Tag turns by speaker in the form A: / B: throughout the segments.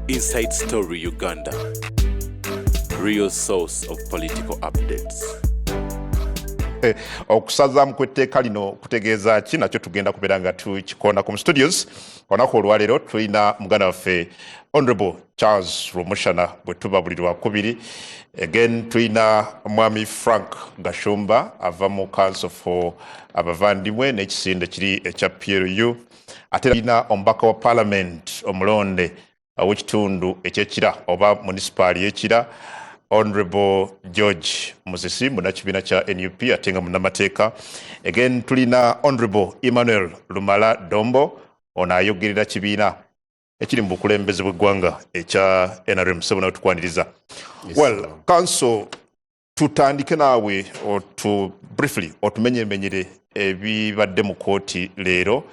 A: Inside Story Uganda, real source of political updates.
B: Okusazaamu kw'etteeka lino kutegeeza ki? Nakyo tugenda kubeera nga tukikondako mu studios. Olunaku olwaleero tulina muganda waffe Honorable Charles Rwomushana, bwe tuba buli Lwakubiri. Again tulina Mwami Frank Gashumba, ava mu Council for Abavandimwe n'ekisinde kiri ekya PLU. Ate tulina omubaka wa Parliament omulonde ow'ekitundu ekyekira oba munisipaali y'Ekira, Honorable George Musisi, munnakibiina kya NUP ate nga munnamateeka. Again tulina Honorable Emmanuel Lumala Dombo, ono ayogerera kibiina ekiri mu bukulembeze bw'eggwanga ekya NRM. Sebo, nawe tukwaniriza. Well, council, tutandike naawe, otu briefly otumenyemenyere ebibadde mu kooti leero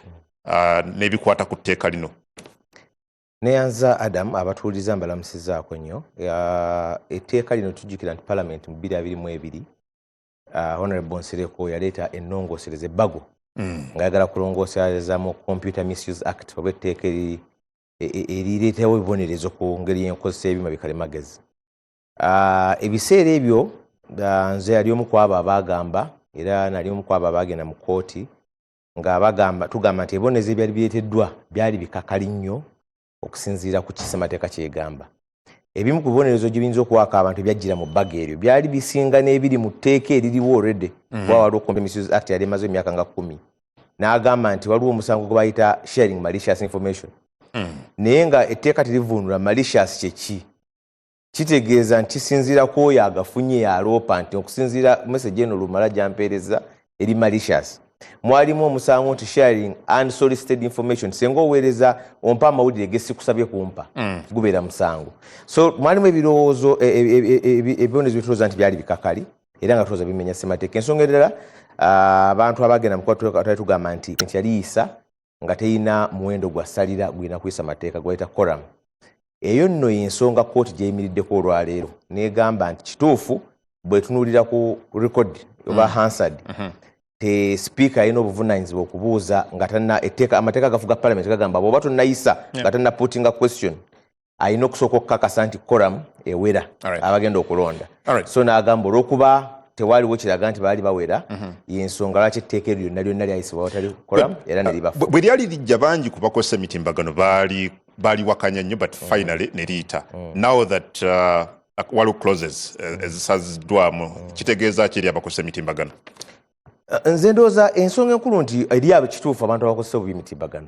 B: n'ebikwata ku tteeka lino.
C: Neyanza Adam, abatuuliza mbalamusizaako nnyo. Etteeka lino, tujjukira nti Parliament mu 2022, Honorable Nsereko yaleeta ennongoosereza, ebbago, ng'ayagala kulongoosereza mu Computer Misuse Act, oba etteeka erireetawo ebibonerezo ku ngeri y'enkozesa y'ebyuma bikalimagezi. Ebiseera ebyo nze yali omu ku abo abaagamba, era nali omu ku abo abaagenda mu kooti nga bagamba, tugamba nti ebibonerezo ebyali bireeteddwa byali bikakali nnyo okusinziira ku kisemateeka kyegamba. Ebimu ku bibonerezo gye biyinza okuwaako abantu ebyajjira mu bbago eryo byali bisinga n'ebiri mu tteeka eririwo already, kuba waliwo Computer Misuse Act yali emaze emyaka nga 10. N'agamba nti waliwo omusango gwe bayita sharing malicious information, naye nga etteeka terivvuunula malicious kyeki. Kitegeeza nti kisinziira ku oyo agafunye yaloopa nti okusinziira message eno Lumala gyampeereza eri malicious. Mwalimu omusango nti sharing unsolicited information, senga oweereza ompa amawulire gesikusabye kumpa, gubeera musango. So mwalimu ebirowoozo, ebibonerezo byetulowooza nti byali bikakali era nga tulowooza bimenya ssemateeka. Ensonga endala, abantu abagenda mukwatwali tugamba nti yaliyisa nga terina muwendo gwa ssalira gulina kuyisa mateeka gwayita quorum. Eyo nno yensonga kooti gyeyimiriddeko olwaleero, negamba nti kituufu bwetunuulira ku record oba Hansard, te Sipiika alina obuvunanyizibwa okubuuza nga tana etteeka. Amateeka gafuga Parliament gagamba bw'oba tonnayisa nga tanna puttinga question, alina okusooka okukakasa nti quorum ewera abagenda okulonda. So n'agamba olw'okuba tewaliwo kiraga nti baali bawera, yensonga lwaki etteeka eryo lyonna lyonna lyayisibwa watali quorum era ne libafu.
B: Bwe lyali lijja, bangi ku bakozesa emitimbagano baali baliwakanya nnyo, but finally ne liyita. Now that waliwo clauses ezisaziddwamu, kitegeeza ki eri abakozesa emitimbagano?
C: Nze ndowooza ensonga enkulu nti eri abo kituufu abantu abakozesa obubi emitimbagano,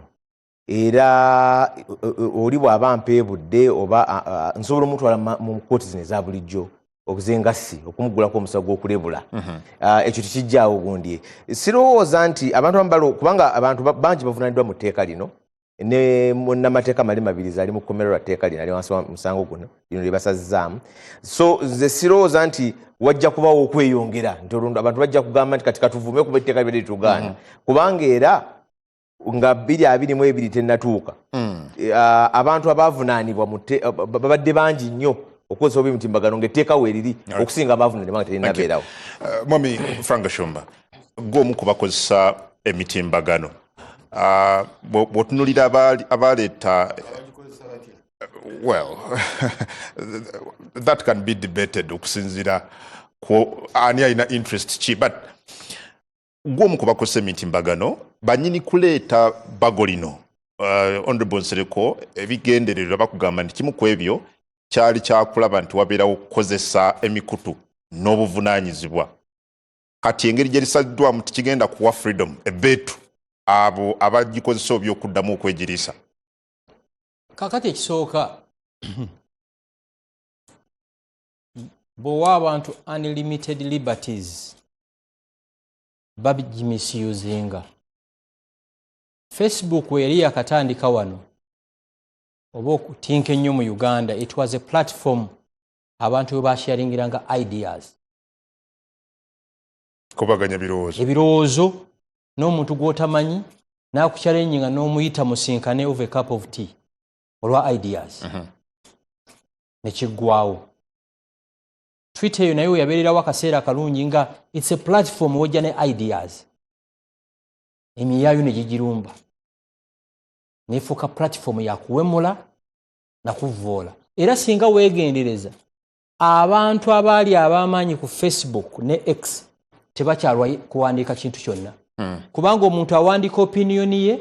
C: era oli bw'aba mpeebudde oba nsobola omutwala mu kooti zino eza bulijjo obuzengassi okumugulako omusango gw'okulebula. Ekyo tekijjaawo gundi. Sirowooza nti abantu abamu kubanga abantu bangi bavunaaniddwa mu tteeka lino, ne munnamateeka Mali Mabirizi ali mu kkomera lwa tteeka lino, ali wansi wa musango guno lino lye basazizaamu. So nze sirowooza nti wajja kubawo okweyongera nti olwo abantu bajja kugamba nti kati katuvume kuba etteeka libadde litugaana, kubanga era nga 2022 tennatuuka, abantu abavunaanibwa babadde bangi nnyo okukozesa obubi emitimbagano ng'etteeka weeriri, okusinga abavunaanibwa nga terinabeerawo.
B: Mwami Frank Gashumba, gwe omu ku bakozesa emitimbagano, bw'otunuulira abaleeta, well, that can be debated okusinziira ku ani alina interest ki, but gwe omu ku bakozesa emitimbagano, banyini kuleeta bbago lino, Honorable Nsereko, ebigendererwa bakugamba nti kimu ku ebyo kyali kyakulaba nti wabeerawo okukozesa emikutu n'obuvunaanyizibwa. Kati engeri gye lisaliddwamu tekigenda kuwa freedom ebeetu abo abagikozesa obi okuddamu okwegiriisa?
D: Kakati ekisooka, bw'owa abantu unlimited liberties, bagimisUsinga. Facebook we yali yakatandika wano oba okutinka ennyo mu Uganda, it was a platform abantu we basharingiranga ideas.
B: Kubaganya birowoozo.
D: Ebirowoozo n'omuntu gw'otamanyi n'akuchallenginga n'omuyita musinkane over a cup of tea olwa ideas, nekiggwawo. Twitter eyo naye weyabeererawo akaseera akalungi nga it's a platform wojja ne ideas, emiyaayo ne gigirumba nefuuka platform yakuwemula. Nakuvvoola. Era singa weegendereza, abantu abaali ab'amaanyi ku Facebook ne X tebakyalwa kuwandiika kintu kyonna, kubanga omuntu awandiika opinion ye,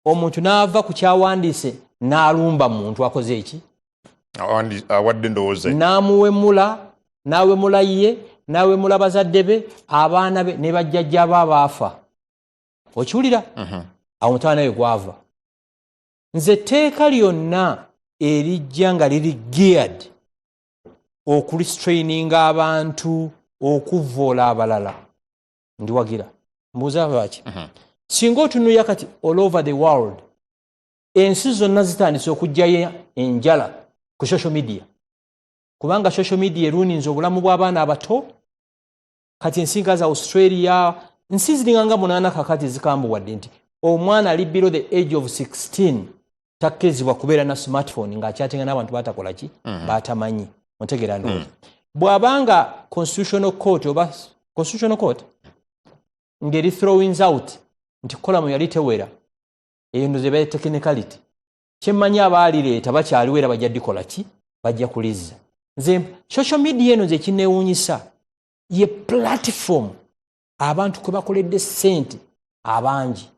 D: omuntu n'ava ku kyawandiise n'alumba muntu akoze eki?
B: Awadde ndowooza.
D: N'amuwemula, n'awemula ye, n'awemula bazadde be, abaana be ne bajjajja be abaafa. Okiwulira? Awo mutawana we gwava. Nze etteeka lyonna erijja nga liri geared okurestraininga abantu okuvvoola abalala, ndiwagira. Mbuuza lwaki. Singa otunuya kati all over the world, ensi zonna zitandise okuggyayo enjala ku social media, kubanga social media eruninze obulamu bw'abaana abato. Kati ensi nga za Australia, nsi ziringa nga munaana kakati zikambuwadde nti omwana ali below the age of 16 takkirizibwa kubeera na smartphone ng'achattinga n'abantu batakola ki, batamanyi. Ontegeera? Ndowooza bw'abanga Constitutional Court oba Constitutional Court ng'eri throwing out nti quorum yali tewera, eyo ndoze eba technicality. Kyemmanyi, abaalireeta bakyaliwo era bajja dikola ki, bajja kulizza. Nze social media eno nze ekinneewuunyisa ye platform abantu kwe bakoledde ssente abangi,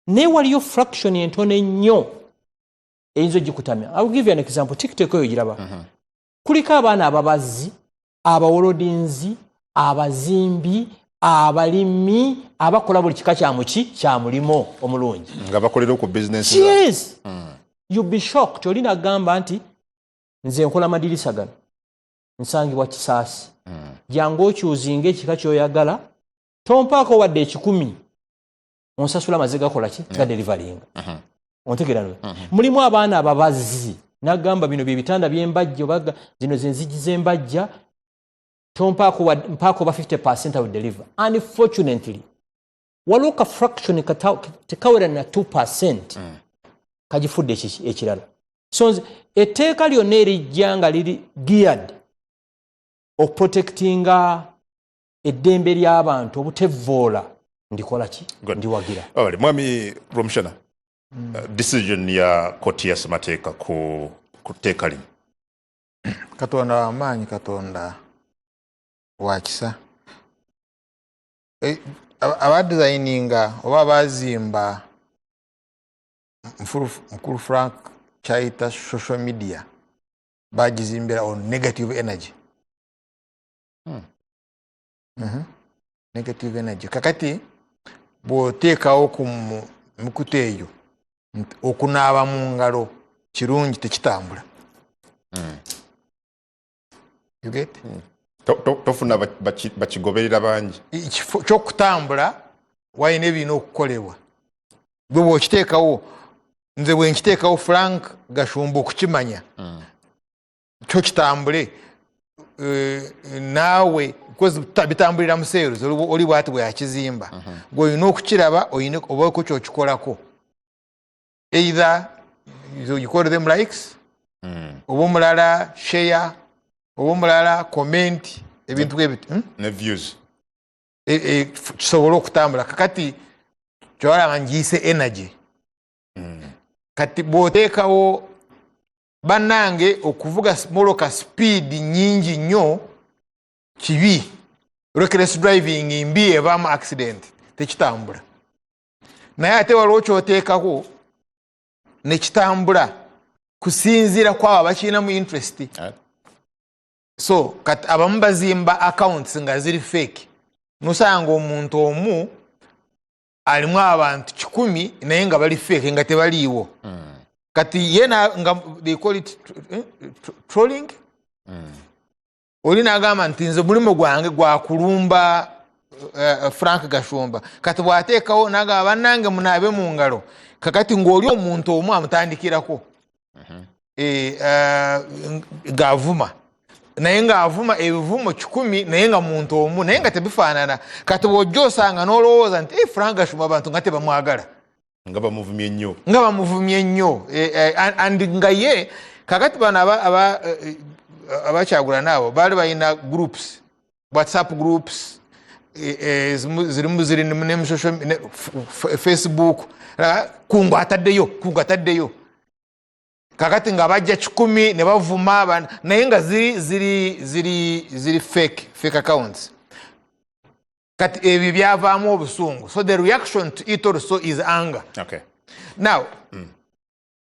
D: naye waliyo fraction entono ennyo eyinza ogikutamya. I will give you an example. TikTok eyo giraba, kuliko abaana ababazzi, abawolodinzi, abazimbi, abalimi, abakola buli kika kya muki kya mulimo omulungi.
B: Nga bakolera ku bizinesi.
D: Yes, you be shocked. Oli nagamba nti nze nkola madirisa gano, nsangibwa Kisaasi, jangu okyuzinga ekika kyoyagala, tompaako wadde 100, onsasula amaze gakola ki, ga deliveringa. Ontegeera? No mulimu abaana ababazzi, nagamba bino byebitanda byembajja oba zino zenzigi zembajja, tompaako mpaako oba 50, I will deliver. Unfortunately, waliwo ka fraction tekawera na 2 kagifudde ekirala. So nze etteeka lyonna erijja nga liri geared okuprotectinga eddembe ly'abantu obutevvoola, ndikola ki?
B: Good.
D: Ndiwagira.
B: Alright, Mwami Rwomushana, decision ya kooti ya ssemateeka ku tteeka lino.
E: Katonda wamaanyi, Katonda wa kisa. Abadesigninga oba abazimba mukulu Frank kyayita social media bagizimbira on negative energy. Negative energy. Kakati bw'oteekawo ku mikutu eyo nti okunaaba mu ngalo kirungi, tekitambula. You get?
B: Tofuna bakigoberera bangi.
E: Ekifo kyokutambula walina ebirina okukolebwa. Gwe bwokiteekawo, nze bwe nkiteekawo, Frank Gashumba okukimanya kyo kitambule, naawe because bitambulira mu cells. Oli bwati bwe yakizimba, gwe olina okukiraba, olina obaako kyokikolako, either you call them likes, oba omulala share, oba omulala comment, ebintu bwe biti,
B: Ne views.
E: Kisobole okutambula. Kakati kyolaba ngiise energy. Kati bw'oteekawo, bannange, okuvuga mmotoka speed nyingi nnyo kibi, reckless driving mbi, evaamu accident, tekitambula. Naye ate waliwo kyoteekako nekitambula kusinziira kwabo abakirinamu interest. So kati abamu bazimba accounts nga ziri fake, nosanga omuntu omu alimu abantu 100 naye nga bali fake, nga tebaliiwo. Kati ye nga they call it trolling. Oli nagamba nti nze mulimu gwange gwakulumba Frank Gashumba. Kati bwateekawo nagamba bannange munaabe mu ngalo, kakati ng'oli omuntu omu amutandikirako ng'avuma, naye ng'avuma ebivumo 100, naye nga muntu omu, naye nga tebifaanana. Kati bw'ojja osanga n'olowooza nti, "Eh, Frank Gashumba abantu nga tebamwagala."
B: Nga bamuvumye nnyo.
E: Nga bamuvumye nnyo. And nga ye kakati bano abakyagulana abo baali balina groups, WhatsApp groups, zirimu ziri ne mu social ne Facebook. Kungu ataddeyo, kungu ataddeyo. Kakati nga bajja 1,000 ne bavuma, naye nga ziri fake accounts. Kati ebyo byavaamu obusungu. So the reaction to it also is anger.
B: Okay.
E: Now,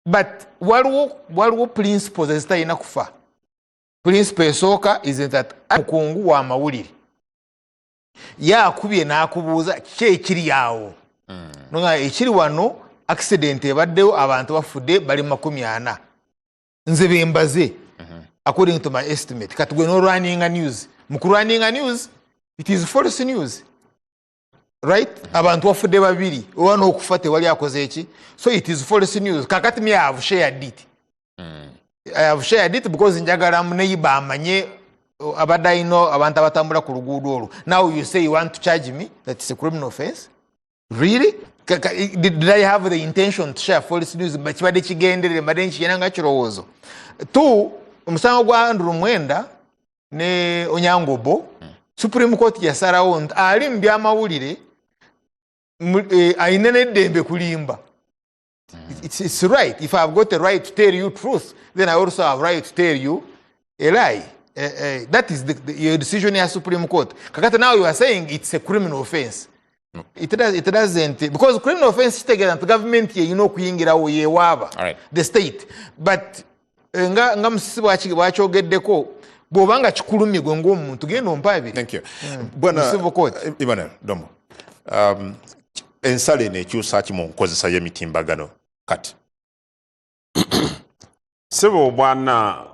E: but waliwo principles ezitalina kufa. Principle esooka is that mukungu wa mawulire yakubye n'akubuuza kiki ekiri awo. Nga ekiri wano accident ebaddewo, abantu bafudde bali 40. Nze bembaze according to my estimate. Kati gwe n'olwaninga news. Mu kulwaninga news, it is false news. Right? Abantu bafudde 2, oba n'okufa tewali akoze eki. So it is false news. Kakati me I have shared it. I have shared it because njagala neighbor amanye abadde alina abantu abatambula ku luguudo olwo. Now you say you want to charge me, that is a criminal offense. Really? Did I have the intention to share false news? Kibadde kigenderere, mbadde nkigenda nga kirowoozo. 2, omusango gwa Andrew Mwenda ne Onyango-Obbo, Supreme Court yasalawo nti ali mu byamawulire alina n'eddembe kulimba. It's right. If I've got a right to tell you truth, then I also have right to tell you a lie. That is your decision ya Supreme Court. Kakati now you are saying it's a criminal offense. It doesn't, because criminal offense kitegeeza nti government yeyina okuyingirawo yewaaba, the state. But nga Musisi bwakyogeddeko, bw'oba nga kikulumye gwe ng'omuntu, genda ompaabire.
B: Thank you. Bwana
E: Civil court.
B: Emmanuel Domo, ensala eno ekyusa ki mu nkozesa y'emitimbagano kati?
A: Ssebo bwana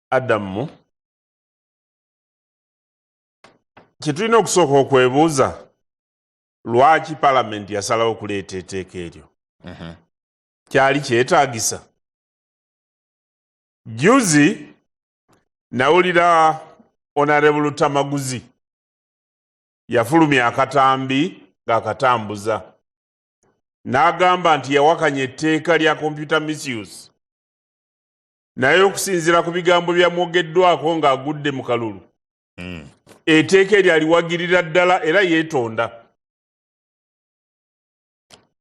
A: Adamu, kye tulina okusooka okwebuuza, lwaki palamenti yasalawo okuleeta etteeka eryo? Kyali kyetaagisa? Juzi nawulira Honorable Lutamaguzi yafulumya akatambi ng'akatambuza, n'agamba nti yawakanya etteeka lya computer misuse, naye okusinziira ku bigambo byamwogeddwako ng'agudde mu kalulu, etteeka eryo aliwagirira ddala era yeetonda,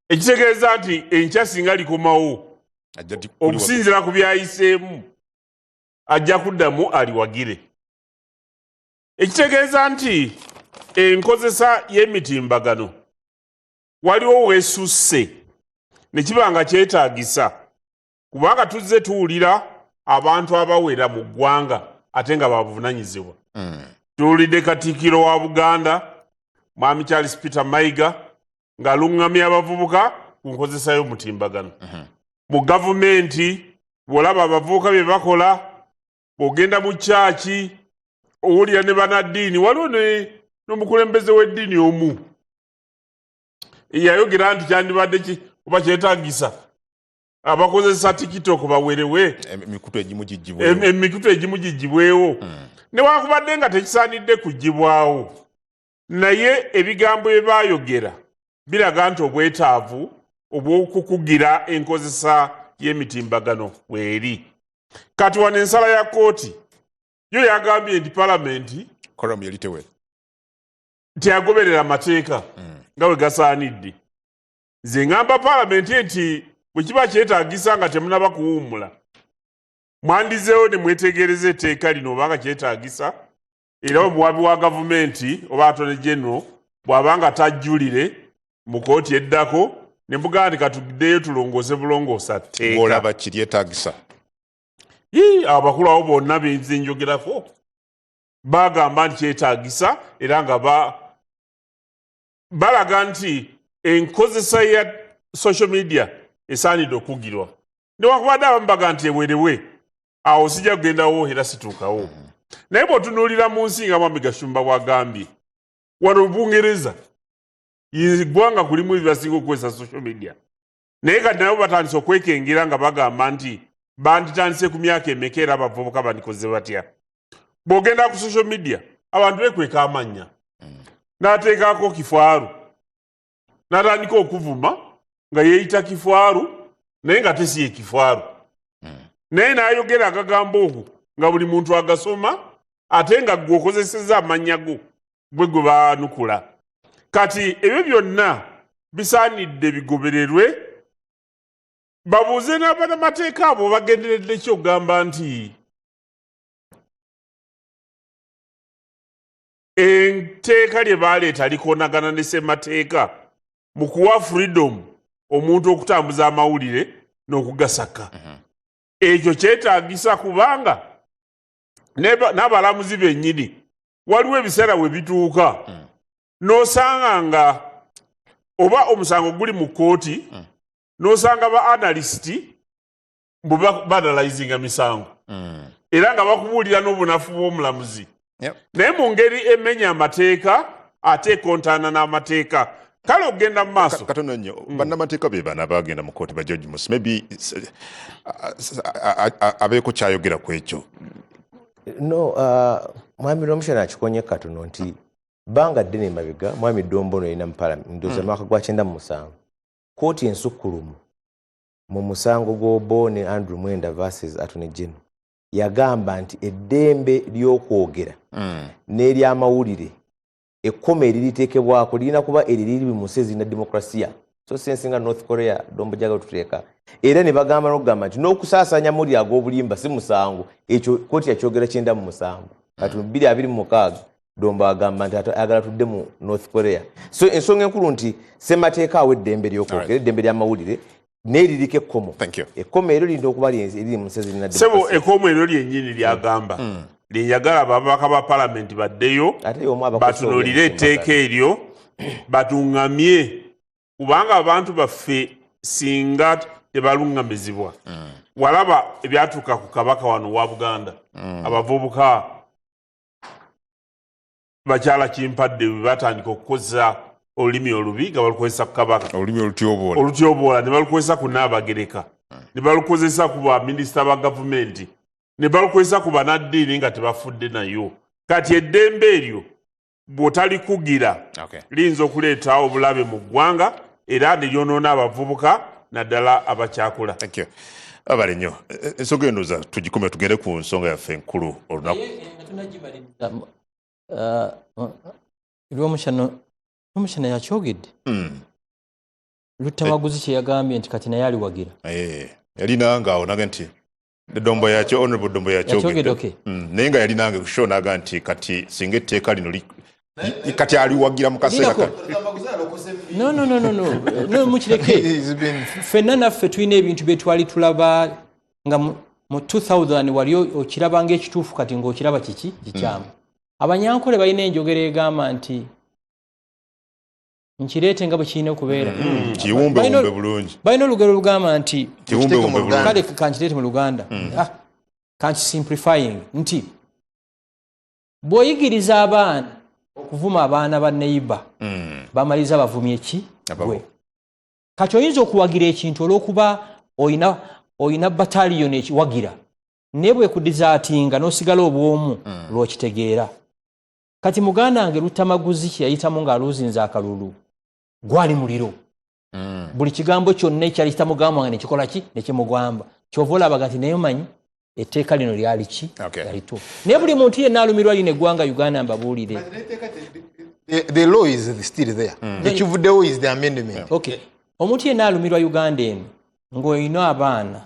A: ekitegeeza nti enkya singa likomawo, okusinziira ku byayiseemu, ajja kuddamu aliwagire, ekitegeeza nti enkozesa y'emitimbagano waliwo weesusse ne kiba nga kyetaagisa, kubanga tuzze tuwulira abantu abawera mu ggwanga ate nga babuvunaanyizibwa. Tuwulidde Katikkiro wa Buganda Mwami Charles Peter Mayiga ng'aluŋŋamya abavubuka ku nkozesa y'omutimbagano. Mu gavumenti bw'olaba abavubuka bye bakola, bw'ogenda mu kyaki owulira ne bannaddiini, waliwo n'omukulembeze w'eddiini omu yayogera nti kyandibadde oba kyetaagisa abakozesa TikTok bawerewe
B: emikutu egimu gigibwewo,
A: emikutu egimu gigibwewo, newankubadde nga tekisaanidde kugibwawo, naye ebigambo bye baayogera biraga nti obwetaavu obw'okukugira enkozesa y'emitimbagano weeri. Kati wano ensala ya kkooti yo yagambye nti palamenti teyagoberera amateeka nga bwe gasaanidde. Nze ŋŋamba palamenti nti bwe kiba kyetaagisa nga temunaba kuwummula, mwandizeewo ne mwetegereza etteeka lino obanga kyetaagisa, era omuwabi wa gavumenti oba Attorney General bw'abanga tajjulire mu kkooti eddako, ne mbugamba nti katuddeyo tulongoose bulongoosa tteeka.
B: Olaba kiryetaagisa?
A: Abakulu abo bonna benze njogerako bagamba nti kyetaagisa, era nga balaga nti enkozesa ya social media esaanidde okugirwa, newankubadde abamu baga nti ewerewe awo sijja kugendawo era situukawo. Naye bw'otunuulira mu nsi nga Mwami Gashumba bw'agambye, wano Bungereza ggwanga kulimu ebibasinga okukozesa social media, naye kati nabo batandise okwekengera nga bagamba nti banditandise ku myaka emeka era abavubuka bandikoze batya. Bw'ogenda ku social media abantu beekweka amannya, n'ateekako kifaaru n'atandika okuvuma nga yeeyita kifaaru, naye nga tesi ye kifaaru, naye n'ayogera agagambo okwo nga buli muntu agasoma, ate nga gwe okozesezza amannya go gwe gwe baanukula. Kati ebyo byonna bisaanidde bigobererwe. Babuuze n'abanamateeka abo bagenderedde ki okugamba nti etteeka lye baleeta likoonagana ne ssemateeka mu kuwa freedom omuntu okutambuza amawulire n'okugasaka. Ekyo kyetaagisa kubanga n'abalamuzi bennyini waliwo ebiseera we bituuka n'osanga nga oba omusango guli mu kkooti, n'osanga ba analyst mbu baanalyzinga misango era nga bakubuulira n'obunafu bw'omulamuzi, naye mu ngeri emenya amateeka ate ekontaana n'amateeka. Kale okugenda mu maaso.
B: Katono nnyo. Bannamateeka be bano abagenda mu kooti, ba George Musi, maybe abeeko kyayogera ku ekyo.
C: No, mwami Lwomushana akikonye katono nti bbanga ddene emabega mwami Dombo no yalina mu palamenti, ndowooza mwaka gwa 97, kooti ensukkulumu mu musango gw'Obo ne Andrew Mwenda versus Attorney General yagamba nti eddembe ly'okwogera n'eryamawulire, ekkomo eririteekebwako lirina kuba eriri mu nsi ezirina demokrasiya, so si ensi nga North Korea Dombo gyaga tuteeka. Era ne bagamba n'okugamba nti n'okusaasaanya amawulire ag'obulimba si musango. Ekyo kooti yakyogera 97. Kati mu 2026 Dombo agamba nti ayagala tudde mu North Korea. So ensonga enkulu nti ssemateeka awa eddembe ly'okwogera, eddembe ly'amawulire, n'eririko ekkomo.
B: Thank you.
C: Ekkomo eryo lirina okuba eriri mu nsi ezirina
A: sebo
C: demokrasiya.
A: Ekkomo eryo lyennyini lyagamba lyenjagala ababaka ba palamenti baddeyo
C: Ate y'omu abakozesa
A: batunuulire
C: obwenzi.
A: etteeka eryo, batuŋŋamye, kubanga abantu baffe singa tebaluŋŋamizibwa, walaba ebyatuuka ku kabaka wano wa Buganda. Abavubuka bakyala Kimpadde bwe batandika okukozesa olulimi olubi nga balukozesa ku kabaka,
B: olulimi olutyoboola,
A: olutyoboola, ne balukozesa ku Nnaabagereka, ne balukozesa ku baminisita ba gavumenti, ne balukozesa ku banaddiini nga tebafudde nayo. Kati eddembe eryo bw'otalikugira liyinza okuleeta obulabe mu ggwanga era ne lyonoona abavubuka, naddala abakyakula.
B: Thank you. Abale nnyo. Ensonga eno za tugikume, tugende ku nsonga yaffe enkulu olunaku.
D: Nga tunagimaliriza, Lwomushana yakyogedde, Luttamaguzi kye yagambye nti kati naye aliwagira.
B: Yalinanga awo naga nti Dombo yakyo, Honorable Dombo
D: yakyogedde,
B: yakyogedde.
D: Okay.
B: Naye nga yalinanga ku show naga nti kati singa etteeka lino kati aliwagira mu kaseera
D: Linako.
B: kano.
D: No, no, no, no, no, no, mukireke.
E: He's been
D: Ffenna naffe tulina ebintu bye twali tulaba nga mu 2000 wali okiraba ng'ekituufu, kati ng'okiraba kiki kikyamu. Abanyankole balina enjogera egamba nti nkireete nga bwe kirina okubeera.
B: Kiwumbewumbe bulungi.
D: Balina olugero olugamba nti
B: Kiwumbewumbe
E: mu
B: bulungi.
E: Luganda.
D: Kale kankireete mu Luganda. Ah, kankisimplifying nti bw'oyigiriza abaana okuvuma abaana ba neighbor, bamaliriza bavumye ki?
B: Ababo.
D: Gwe. Kati oyinza okuwagira ekintu olw'okuba oyina bataliyoni ekiwagira, naye bwekudesertinga n'osigala obwomu lw'okitegeera. Kati muganda wange Luttamaguzi kye yayitamu ng'aluuzinza akalulu gwali muliro. Buli kigambo kyonna ekyali kitamugamba nga nekikola ki nekimugamba. Kyova olabaga nti naye omanyi etteeka lino lyali ki? Yalituufu. Naye buli muntu yenna alumirwa lino eggwanga Uganda, mbabuulire.
E: The law is still there. Ekivuddewo is the amendment.
D: Okay, omuntu yenna alumirwa Uganda eno ng'olina abaana,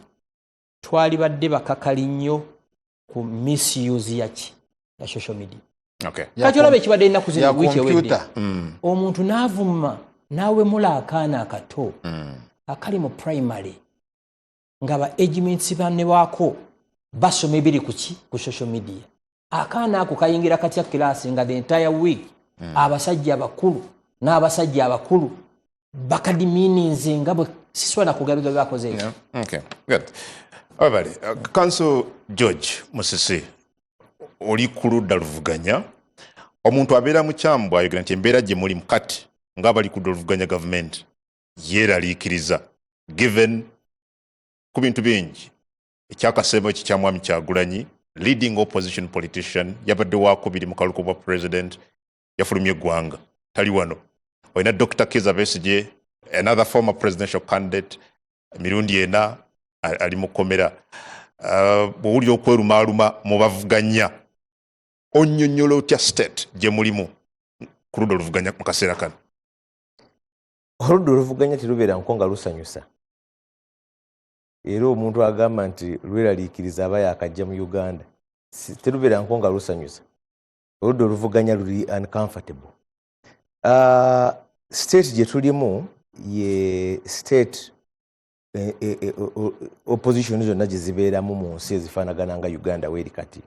D: twalibadde bakakali nnyo ku misuse yaki ya social media. Kati olaba ekibadde ennaku zino,
E: ya
D: wiiki ewedde,
E: computer.
D: Omuntu n'avuma n'awemula akaana akato akali mu primary nga ba agemates banne waako basoma ebiri kuki ku social media. Akaana ako kayingira katya kilaasi nga the entire week abasajja abakulu n'abasajja abakulu bakademeaninze nga bwe siswana kugabiga bakoze ekyo?
B: Okay, good. Abale, Counsel George Musisi, oli ku ludda luvuganya. Omuntu abeera mukyamu bw'ayogera nti embeera gye mulimu kati ng'abali ku ludda oluvuganya gavumenti yeeraliikiriza, given ku bintu bingi. Ekyakasembo ekyo kya Mwami Kyagulanyi, leading opposition politician, yabadde wakubiri mu kalulu bwa president, yafulumye eggwanga, tali wano. Olina Dr Kiza Besigye, another former presidential candidate, emirundi ena ali mu kkomera. Bw'owulira okwerumaaluma mu bavuganya, onnyonnyola otya state gye mulimu ku ludda oluvuganya mu kaseera kano?
C: Oludda oluvuganya terubeera nko nga lusanyusa. Era omuntu agamba nti lweraliikiriza aba yakajja mu Uganda, terubeera nko nga lusanyusa. Oludda oluvuganya luli uncomfortable. State gye tulimu ye state opposition zonna gye zibeeramu mu nsi ezifaanagana nga Uganda weeri kati.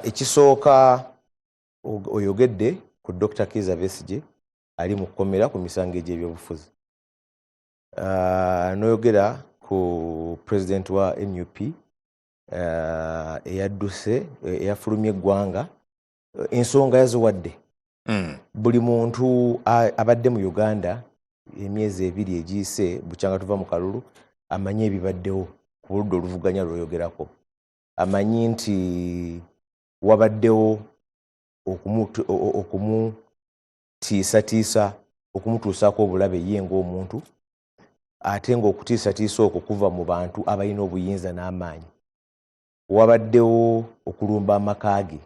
C: Ekisooka, oyogedde ku Dr. Kiza Besigye ali mu kkomera ku misango egy'ebyobufuzi. N'oyogera ku president wa NUP eyadduse, eyafulumya eggwanga. Ensonga yaziwadde. Buli muntu abadde mu Uganda emyezi 2 egiyise bukyanga tuva mu kalulu amanyi ebibaddewo ku ludda oluvuganya lwoyogerako. Amanyi nti wabaddewo okumutiisatiisa, okumutuusaako obulabe ye ng'omuntu, ate ng'okutiisatiisa okwo kuva mu bantu abalina obuyinza n'amaanyi. Wabaddewo okulumba amaka ge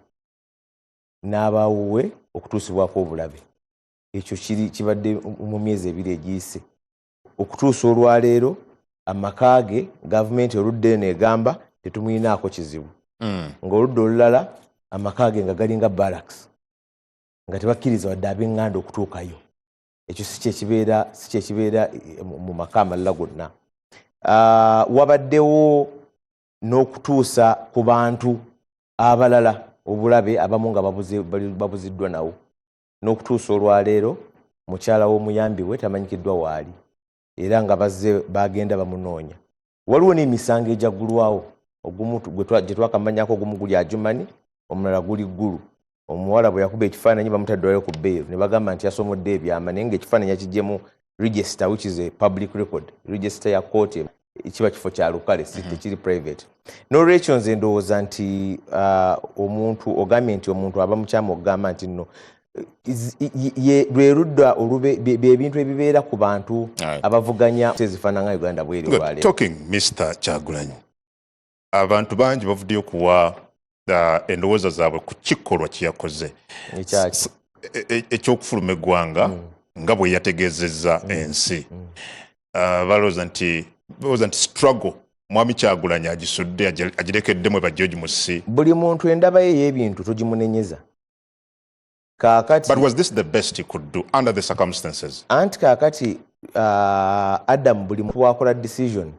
C: n'abaawuwe, okutuusibwako obulabe. Ekyo kiri kibadde mu myezi 2 egiyise. Okutuusa olwaleero amaka ge, gavumenti oludda eno egamba tetumuyinaako kizibu, ng'oludda olulala amaka ge nga galinga barracks, nga tebakkiriza wadde ab'eŋŋanda okutuukayo. Ekyo si kyekibeera mu maka amalala gonna. Wabaddewo n'okutuusa ku bantu abalala obulabe, abamu nga babuziddwa nawo. N'okutuusa olwaleero mukyala w'omuyambi we tamanyikiddwa waali, era nga bazze bagenda bamunoonya. Waliwo n'emisango egyaggulwawo, ogumu gye twakamanyako, ogumu guli Adjumani, omulala guli Ggulu. Omuwala bwe yakuba ekifaananyi bamutaddwayo ku bail ne bagamba nti yasomodde ebyama, naye ngaekifaananyi yakiggyemu register, which is a public record. Register ya kooti kiba kifo kya lukale, si tekiri private. N'olwekyo nze ndowooza nti omuntu ogambye nti omuntu aba mukyamu okugamba nti nno lwe ludda olube bye bintu ebibeera ku bantu abavuganya ezifaanana Uganda bweri
B: Good.
C: olwaleero.
B: Talking Mr. Kyagulanyi, abantu bangi bavuddeyo okuwa endowooza zaabwe ku kikolwa kye yakoze.
C: Ekyaki?
B: Ekyokufuluma eggwanga nga bwe yategeezezza ensi. Balowooza nti struggle mwami Kyagulanyi agisudde, agirekeddemu ba George Musi.
C: Buli muntu endaba ye ey'ebintu togimunenyeza. Kaakati
B: But was this the best he could do under the circumstances?
C: Anti kaakati, Adam, buli muntu wakola decision,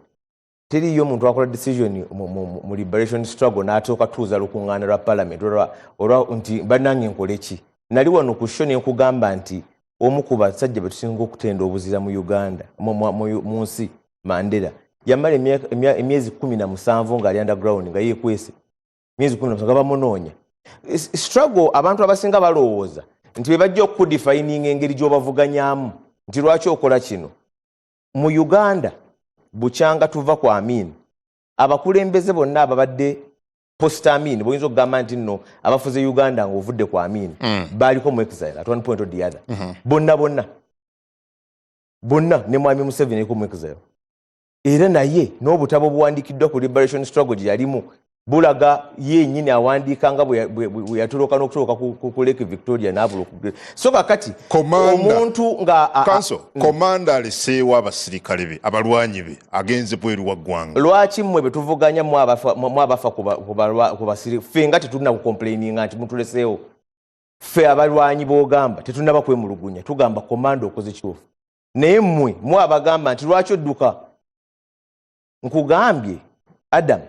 C: teriyo omuntu akola decision mu liberation struggle n'atuuka tuuza lukuŋŋaana lwa parliament olwa nti bannange nkole ki. Nali wano ku show ne nkugamba nti omu ku basajja be tusinga okutenda obuzira mu Uganda, mu nsi, Mandela, yamala emyezi 17 ng'ali underground, nga yeekwese myezi 17 nga bamunoonya. Struggle, abantu abasinga balowooza nti bwe bajja okudefininga engeri gy'obavuganyamu nti lwaki okola kino. Mu Uganda bukyanga tuva ku Amin, abakulembeze bonna ababadde post Amin, boyinza okugamba nti nno abafuze Uganda ng'ovudde ku Amin, baaliko mu exile at one point or the other. Bonna bonna bonna, ne mwami Museveni aliko mu exile, era naye n'obutabo obuwandiikiddwa ku liberation struggle gye yalimu bulaga ye yennyini awandiika nga bwe yatoloka n'okutoloka ku Lake Victoria n'abula so kakati omuntu nga
B: Counsel, commander aleseewo abasirikale be, abalwanyi be, agenze bweru wa ggwanga.
C: Lwaki mmwe be tuvuganya mwabafa ku basiri, ffe nga tetulina kucomplaininga nti mutuleseewo? Ffe abalwanyi b'ogamba tetunaba kwemulugunya, tugamba commander okoze kituufu, naye mmwe mwabagamba nti lwaki odduka? Nkugambye, Adam,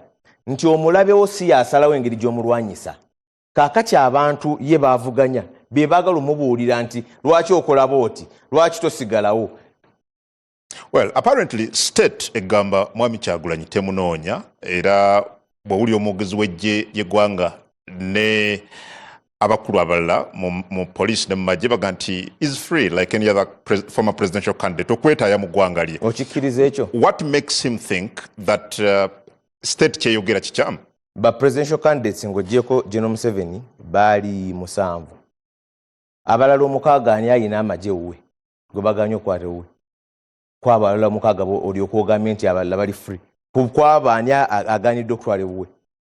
C: nti omulabewo si yasalawo engeri gy'omulwanyisa. Kaakati abantu ye bavuganya be baagala omubuulira nti lwaki okola booti, lwaki tosigalawo.
B: Well, apparently state egamba mwami Kyagulanyi temunoonya, era bw'owulira omwogezi w'eggye ly'eggwanga ne abakulu abalala mu police ne mu magye baga nti is free like any other former presidential candidate okwetaaya mu ggwanga lye.
C: Okikkiriza ekyo?
B: What makes him think that state kyeyogera kikyamu?
C: Ba presidential candidates ng'ogyeko General Museveni baali musanvu. Abalala omukaaga ani ayina amagye wuwe gwe baganye okukwata ewuwe? Kwabo abalala omukaaga olyoka ogambye nti abalala bali free, kwabo ani aganiddwa okutwala ewuwe?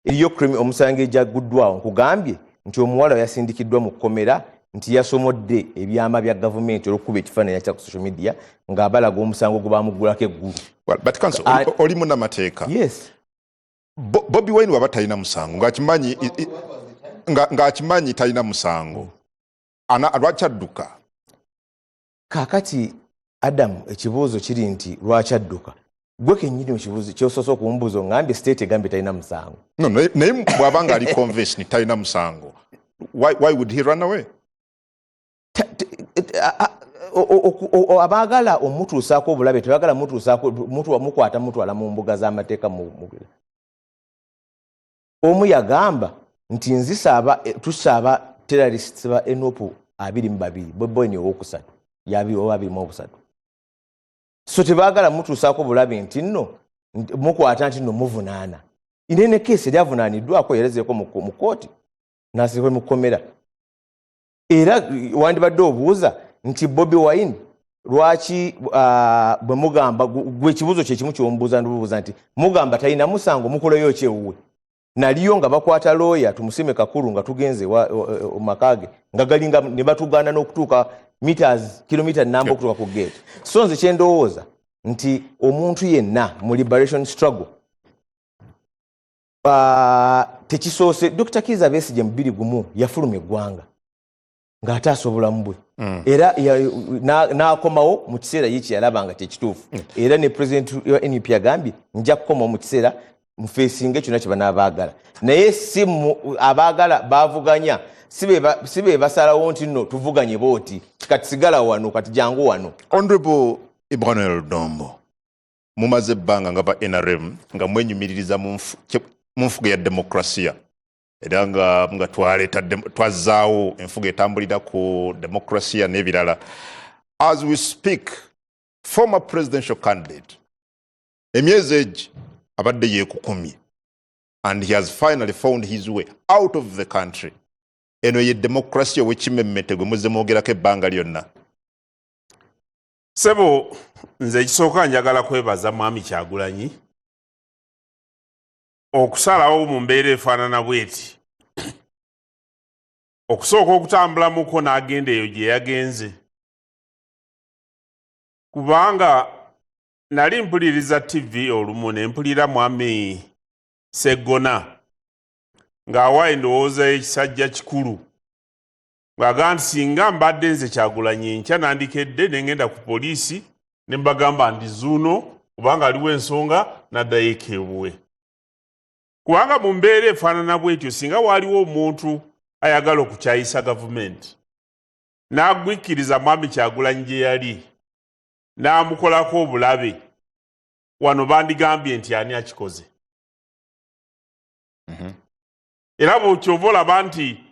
C: Eriyo omusango egyaguddwawo. Nkugambye nti omuwala yasindikiddwa mu kkomera. Nti yasomodde ebyama bya gavumenti olw'okukuba ekifaananyi akita ku social media ng'abalaga omusango gwe bamuggulako eggulu.
B: Well, but counsel, oli munnamateeka.
C: Yes.
B: Bobi Wine waba talina musango, ng'akimanyi ng'akimanyi talina musango, lwaki adduka?
C: Kaakati Adamu, ekibuuzo kiri nti lwaki adduka? Gwe kennyini ekibuuzo kyosoose okumbuuza oŋŋambye state egambye talina musango.
B: No, naye bw'aba nga ali convinced nti talina musango, why would he run away?
C: Abaagala omutuusaako obulabe tebagala mutuusaako, mukwata mutwala mu mbuga z'amateeka. Omu yagamba nti nzisaaba, tusaaba terrorists ba NUP 22, Bobi Wine owokusatu yabi oba 23, so tebaagala mutuusaako bulabe nti nno mukwata nti nno muvunaana. Inene case eri avunaaniddwako yarezeeko mu kooti nasibwe mu kkomera. Era wandibadde obuuza nti Bobi Wine lwaki, bwe mugamba gwe ekibuuzo kyekimu kyomubuuza, ndibuuza nti mugamba talina musango, mukolayo ki ewuwe? Naliyo nga bakwata looya Tumusime Kakulu nga tugenze maka ge nga galinga ne batugaana n'okutuuka meters kilomita namba okutuuka ku gate. So nze kyendowooza nti omuntu yenna mu liberation struggle, tekisoose. Dr Kiiza Besigye mu 21 yafuluma eggwanga ng'ataasa obulamu bwe, era n'akomawo mu kiseera ye kyeyalaba nga kyekituufu. Era ne president wa NUP agambye nja kukomawo mu kiseera mufeesinga kyonna kye banaabaagala, naye si abaagala bavuganya si be basalawo nti nno tuvuganye booti, kati sigala wano, kati jangu wano.
B: Honorable Emmanuel Dombo, mumaze ebbanga nga ba NRM nga mwenyumiririza mu nfuga ya demokrasiya, era nga twaleeta twazzaawo enfuga etambulira ku demokrasiya n'ebirala. As we speak, former presidential candidate emyezi egi abadde yeekukumye and he has finally found his way out of the country. Eno ye demokrasiya ow'ekimemmete gwe muzze mwogerako ebbanga lyonna?
A: Sebo, nze ekisooka njagala kwebaza Mwami Kyagulanyi okusalawo mu mbeera efaanana bweti, okusooka okutambulamuko n'agenda eyo gye yagenze, kubanga nali mpuliriza TV olumu ne mpulira Mwami Seggona ng'awa endowooza y'ekisajja kikulu, ng'agamba nti singa mbadde nze Kyagulanyi, enkya nandikedde ne ngenda ku poliisi ne mbagamba ndi zuuno, kubanga aliwo ensonga, n'addayo ekeebuwe. Kubanga mu mbeera efaanana bwetyo, singa waaliwo omuntu ayagala okukyayisa gavumenti n'agwikkiriza Mwami Kyagulanyi gye yali n'amukolako obulabe wano, bandigambye nti ani akikoze? Era bwekyova olaba nti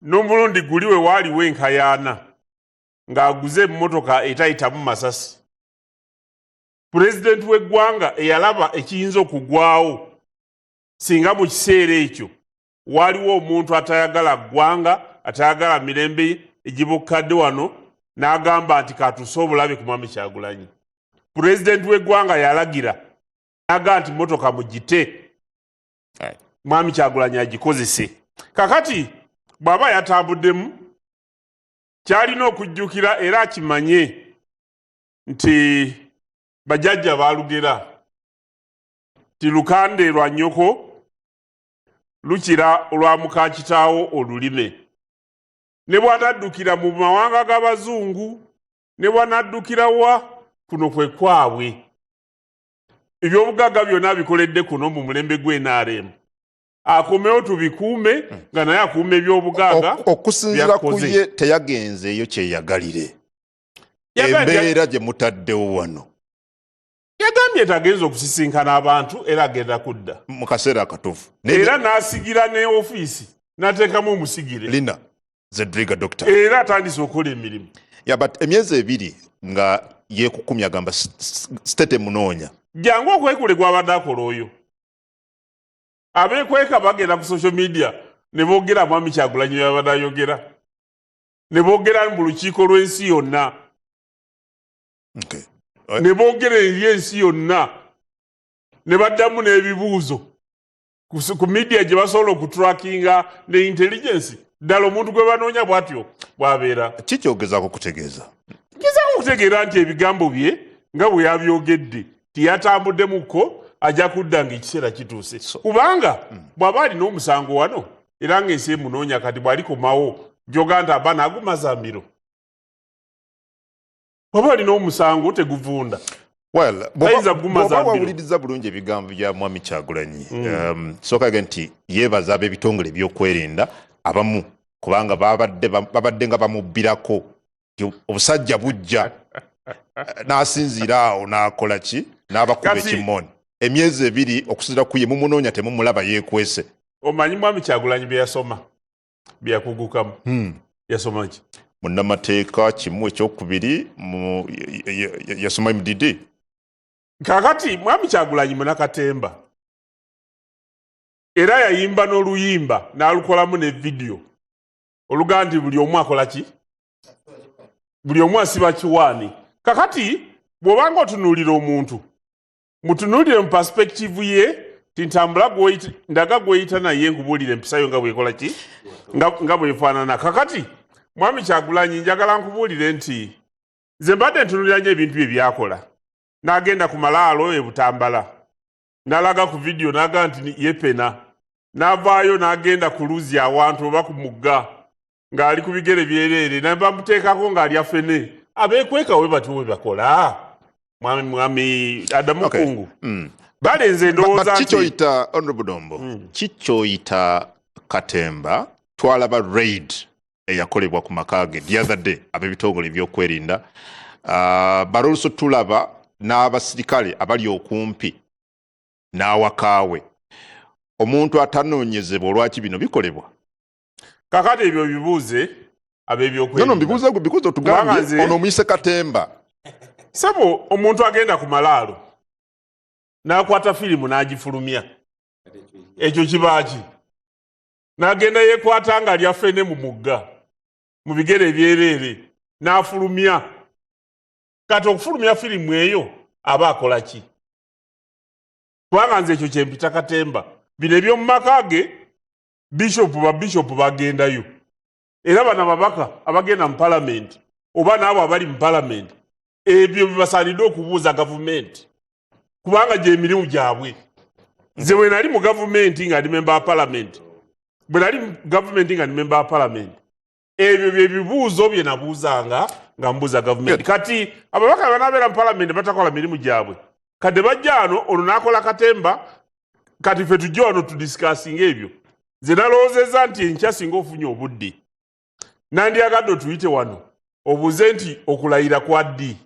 A: n'omulundi guli we waaliwo enkayaana ng'aguze emmotoka etayitamu masasi, pulezidenti w'eggwanga eyalaba ekiyinza okugwawo singa mu kiseera ekyo waaliwo omuntu atayagala ggwanga, atayagala mirembe egibukkadde wano, n'agamba nti katuuse obulabe ku Mwami Kyagulanyi, pulezidenti w'eggwanga yalagira n'agamba nti motoka mugite, Mwami Kyagulanyi agikozese. Kakati bw'aba yatambuddemu, kyalina okujjukira era akimanye nti bajjajja baalugera ti lukande lwa nnyoko lukira olwa muka kitaawo olulime. Ne bw'anaddukira mu mawanga g'abazungu, ne bw'anaddukira wa, kuno kwe kwabwe. Ebyobugagga byonna bikoledde kuno mu mulembe gw'NRM. Akomewo tubikuume nga naye akuuma ebyobugagga.
B: Okusinziira ku
A: Byakoze.
B: ye teyagenzeeyo kyeyagalire. Embeera gye mutaddewo wano.
A: Yagambye nti agenza okusisinkana abantu era agenda kudda
B: mu kaseera akatuufu.
A: Era n'asigira ne ofiisi n'ateekamu omusigire.
B: Lina Zedriga Doctor.
A: Era atandise okukola emirimu.
B: Yeah, but emyezi 2 nga yeekukumya, agamba state emunoonya.
A: Jangu okwekule gwabadde akola oyo. Abeekweka bagenda ku social media ne boogera Mwami Kyagulanyi yabadde ayogera, ne boogera mu lukiiko lw'ensi yonna, ne boogera eri ensi yonna, ne baddamu n'ebibuuzo ku media gye basobola okutrackinga ne intelligence. Ddala omuntu gwe banoonya bw'atyo bw'abeera.
B: Kikyogezaako kutegeeza?
A: Ngezaako okutegeera nti ebigambo bye nga bwe yabyogedde tiyatambuddemuko, ajja kudda ng'ekiseera kituuse, kubanga bw'aba alina omusango wano era ng'ensi emunoonya, kati bw'alikomawo joga nti aba n'agumaza mbiro. Bw'aba alina omusango teguvunda.
B: Well,
A: Tayinza kugumaza
B: bw'oba
A: mbiro.
B: Wawuliriza bulungi ebigambo bya Mwami Kyagulanyi, sooka ge nti yeebaza ab'ebitongole ebyokwerinda abamu, kubanga babadde nga bamubbirako nti obusajja bujja n'asinziira awo n'akola ki, n'abakuba ekimooni emyezi 2. Okusinziira ku ye, mumunoonya temumulaba, yeekwese.
A: Omanyi Mwami Kyagulanyi bye yasoma, bye yakugukamu? Yasoma ki?
B: Munnamateeka kimu, ekyokubiri yasoma MDD.
A: Kakati Mwami Kyagulanyi munakatemba, era yayimba n'oluyimba n'alukolamu ne vidiyo olugaa nti buli omu akola ki, buli omu asiba kiwaani. Kakati bw'obanga otunuulira omuntu, mutunuulire mu perspective ye ti ntambula ndaga gweyita naye nkubuulira empisa yo nga bwekola ki, nga bwefaanana. Kakati Mwami Kyagulanyi, njagala nkubuulire nti nze mbadde ntunuulira nnyo ebintu bye byakola. N'agenda ku malaalo e Butambala n'alaga ku vidiyo n'agaa nti yepena, n'avaayo n'agenda ku luzzi awantu oba ku mugga ng'ali ku bigere byereere, nabamuteekako ng'alya fene. Abeekweka we batyo we bakola. Mwami Adamu Kungu, balenze ndowooza nti
B: Kikyoyita, Honorable Dombo, kikyoyita katemba? Twalaba raid eyakolebwa ku maka ge the other day, ab'ebitongole ebyokwerinda, but also tulaba n'abasirikale abali okumpi n'awakaawe. Omuntu atanoonyezebwa, olwaki bino bikolebwa?
A: Kakati ebyo bibuuze ab'ebyokwerinda.
B: No, mbibuuze gwe, because
A: Kubanga
B: otugambye ono omuyise katemba.
A: Sebo, omuntu agenda ku malaalo n'akwata firimu n'agifulumya, ekyo kibaaki? N'agenda yeekwata nga alya ffene mu mugga mu bigere ebyereere n'afulumya. Kati okufulumya firimu eyo aba akola ki? Kubanga nze ekyo kyempita katemba. Bino eby'omu maka ge, bishopu, babishopu bagendayo, era bano ababaka abagenda mu palamenti oba n'abo abali mu palamenti, ebyo bibasaanidde okubuuza gavumenti, kubanga gyemirimu gyabwe. Nze bwe nali mu gavumenti nga ndi memba wa palamenti, bwe nali mu gavumenti nga ndi memba wa palamenti, ebyo bye bibuuzo bye nabuuzanga nga mbuuza gavumenti. Kati ababaka banabeera mu palamenti batakola mirimu gyabwe, kadde bajja wano, ono n'akola katemba. Kati ffe tujje wano tudiscussinga ebyo. Nze nalowoozezza nti enkya singa ofunye obudde, nandyagadde otuyite wano obuuze nti okulayira kwa ddi,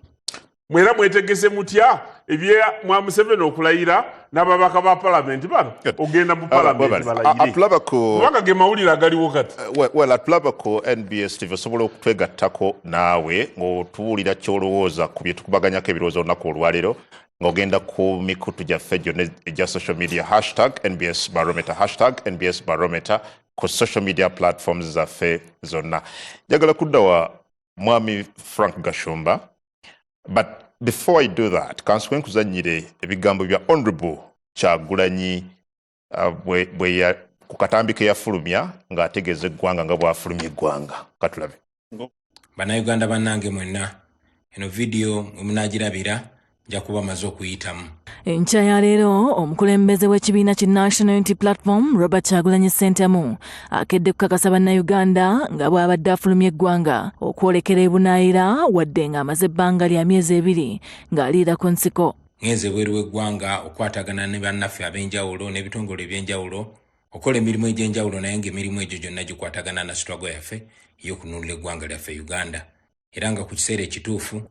A: mwera mwetegese mutya ebya mwa Museveni okulayira n'ababaka ba palamenti bano ogenda mu palamenti balayire?
B: Atulaba ku
A: Kubanga ge mawulire agaliwo kati.
B: Well, atulaba ku NBS TV, osobola okutwegattako naawe ng'otuwulira ky'olowooza ku bye tukubaganyako ebirowoozo olunaku olwaleero, ng'ogenda ku mikutu gyaffe gyonna egya social media, #NBSBarometer, #NBSBarometer ku social media platforms zaffe zonna. Njagala kudda wa Mwami Frank Gashumba, but before I do that, kansooke nkuzannyire ebigambo bya Honorable Kyagulanyi ku katambi ke yafulumya ng'ategeeza eggwanga nga bw'afulumya eggwanga. Katulabe.
F: Bannayuganda bannange mwenna, eno vidiyo mwe munaagirabira nja kuba maze okuyitamu.
G: Enkya ya leero, omukulembeze w'ekibiina ki National Unity Platform, Robert Kyagulanyi Ssentamu, akedde kukakasa Bannayuganda nga bw'abadde afulumya eggwanga okwolekera ebunaayira, wadde ng'amaze ebbanga lya myezi 2 ng'aliira ku nsiko.
F: Ngenze ebweru w'eggwanga okukwatagana ne bannaffe ab'enjawulo n'ebitongole ebyenjawulo okukola emirimu egy'enjawulo, naye ng'emirimu egyo gyonna gikwatagana na struggle yaffe ey'okununula eggwanga lyaffe Uganda, era nga ku kiseera ekituufu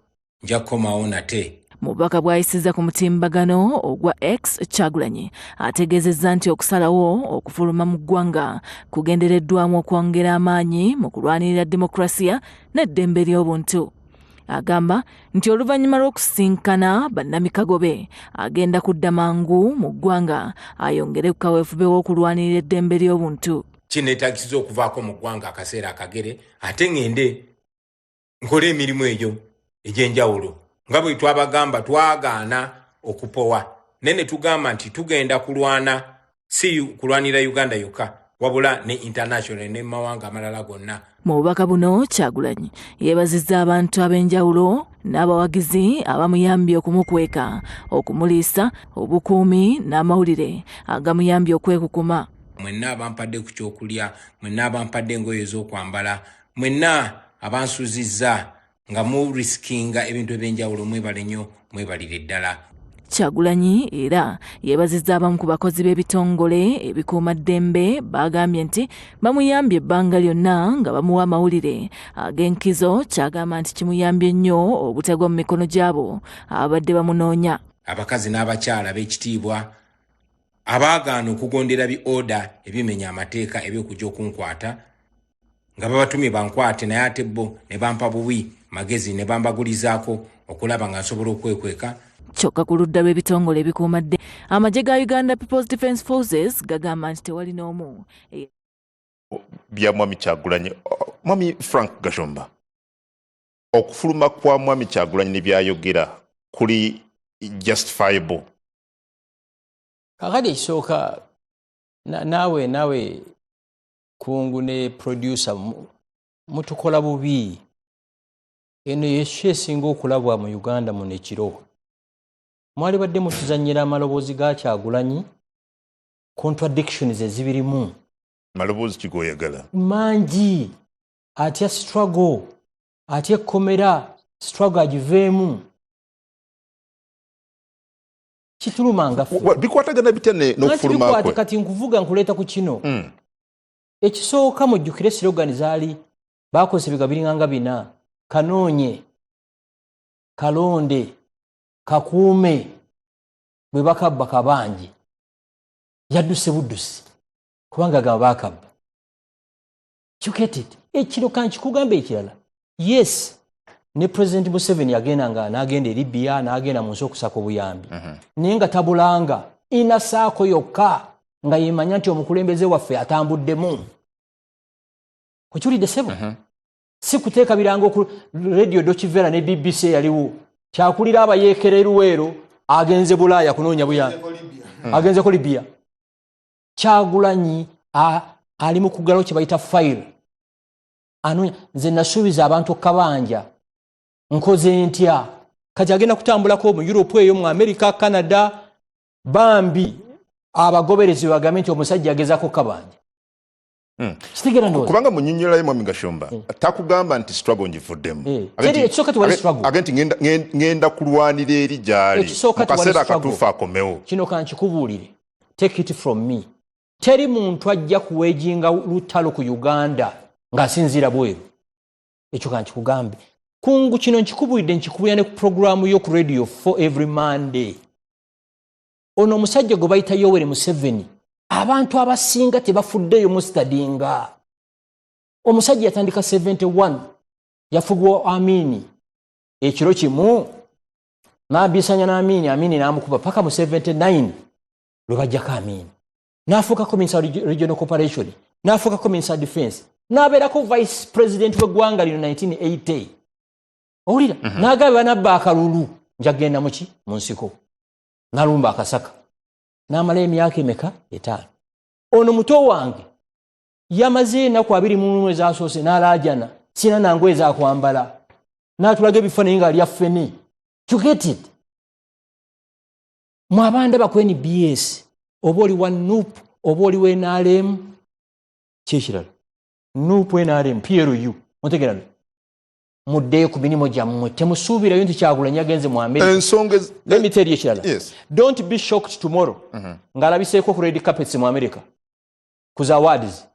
F: nja kukomawo nate.
G: Mu bubaka bw'ayisizza ku mutimbagano ogwa X, Kyagulanyi ategeezezza nti okusalawo okufuluma mu ggwanga kugendereddwamu okwongera amaanyi mu kulwanirira demokrasiya n'eddembe ly'obuntu. Agamba nti oluvannyuma lw'okusisinkana bannamikago be, agenda kudda mangu mu ggwanga ayongere ku kaweefube w'okulwanirira eddembe ly'obuntu.
F: Kineetagisiza okuvaako mu ggwanga akaseera akagere, ate ŋŋende nkole emirimu egyo egy'enjawulo. Nga bwe twabagamba, twagaana okupowa, naye ne tugamba nti tugenda kulwana, si kulwanira Uganda yokka. Wabula ne international ne mawanga amalala gonna.
G: Mu bubaka buno, Kyagulanyi yeebazizza abantu ab'enjawulo n'abawagizi abamuyambye okumukweka, okumuliisa, obukuumi n'amawulire agamuyambye okwekukuma.
F: Mwenna abampadde ku kyokulya, mwenna abampadde engoye ez'okwambala, mwenna abansuzizza nga murisikinga ebintu ebyenjawulo, mwebale nnyo, mwebalire ddala.
G: Kyagulanyi era yeebazizza abamu ku bakozi b'ebitongole ebikuumaddembe bagambye nti bamuyambye ebbanga lyonna nga bamuwa amawulire ag'enkizo, kyagamba nti kimuyambye nnyo obutagwa mu mikono gy'abo ababadde bamunoonya.
F: Abakazi n'abakyala b'ekitiibwa abaagaana okugondera bi order ebimenya amateeka ebyokujja okunkwata nga babatumye bankwate, naye ate bo ne bampa buwi magezi ne bambagulizaako okulaba nga nsobola okwekweka.
G: Kyokka ku ludda lw'ebitongole ebikuumadde, amagye ga Uganda People's Defence Forces gagamba nti tewali n'omu
B: Bya Mwami Kyagulanyi, Mwami Frank Gashumba, okufuluma kwa Mwami Kyagulanyi ne byayogera kuli justifiable?
D: Kakati ekisooka, naawe kungu ne producer mutukola bubi. Eno yekyo esinga okulabwa mu Uganda muno ekiro. Mwali badde mutuzanyira amaloboozi ga Kyagulanyi, contradictions ezibirimu.
B: Maloboozi kigoyagala?
D: Mangi. Atya struggle, atya ekkomera, struggle agiveemu. Kituluma nga ffe.
B: Bikwatagana bitya n'okufuluma kwe?
D: Kati nkuvuga nkuleeta ku kino. Ekisooka, mujjukire slogan zaali bakozesa ebiga biringanga bina: kanoonye, kalonde, kakuume. Bwe bakabba kabanje, yadduse buddusi kubanga gaba bakabba. You get it? Ekiro kankikugambe ekirala. Yes, ne President Museveni yagenda nga n'agenda e Libya, n'agenda mu nsi okusaka obuyambi, naye nga tabulanga inasaako yokka nga yemanya nti omukulembeze waffe atambuddemu. Okiwulidde, sebo? Si kuteeka birango ku Radio Deutsche Welle ne BBC eyaliwo kyakulira abayeekera eruweero agenze Bulaaya kunoonya buyambi, agenzeko Libya. Kyagulanyi ali mu kugalawo kye bayita file, anoonya. Nze nasuubiza abantu okabanja, nkoze ntya? Kati agenda kutambulako mu Europe eyo, mu America, Canada. Bambi abagoberezi bagambe nti omusajja agezako kabanja. Kitegeera ndowooza?
B: Kubanga munyonyolayo, Mwami Gashumba, takugamba nti struggle ngivuddemu.
D: Ekisooka tewali struggle.
B: Age nti ngenda kulwanira eri gyali
D: Ekisooka
B: mu
D: tewali
B: kaseera
D: struggle.
B: akatuufu akomewo.
D: Kino kankikubuulire, take it from me, teri muntu ajja kuwejinga lutalo ku Uganda ng'asinziira bweru. Ekyo kankikugambe, kungu. Kino nkikubuulidde, nkikubuulira ne ku programu yo ku Radio for every Monday. Ono omusajja gwe bayita Yoweri Museveni, abantu abasinga tebafuddeeyo mustadinga. Omusajja yatandika 71, yafugwa Amini ekiro kimu n'abisanya n'Amini, Amini n'amukuba paka mu 79 lwe bajjako Amini, n'afuukako minister wa regional cooperation, n'afuukako minister defense, n'abeerako vice president w'eggwanga lino 1980. Owulira? N'agamba banabba akalulu, njagenda muki mu nsiko. N'alumba akasaka n'amala emyaka emeka? 5. Ono muto wange yamaze enaku 21 ezasoose n'alaajana, sina nangu ezakwambala, n'atulaga ebifaananyi nga alya ffene. You get it? Mwabandaba ku NBS, oba oli wa NUP oba oli wa NRM, kyekirala NUP, NRM, PLU, mutegerano, muddeyo ku mirimu gyammwe. Temusuubirayo nti Kyagulanyi agenze mu America.
B: Ensonga
D: Let me tell you ekirala.
B: Yes.
D: Don't be shocked tomorrow ng'alabiseeko ku red carpets mu America ku za awards.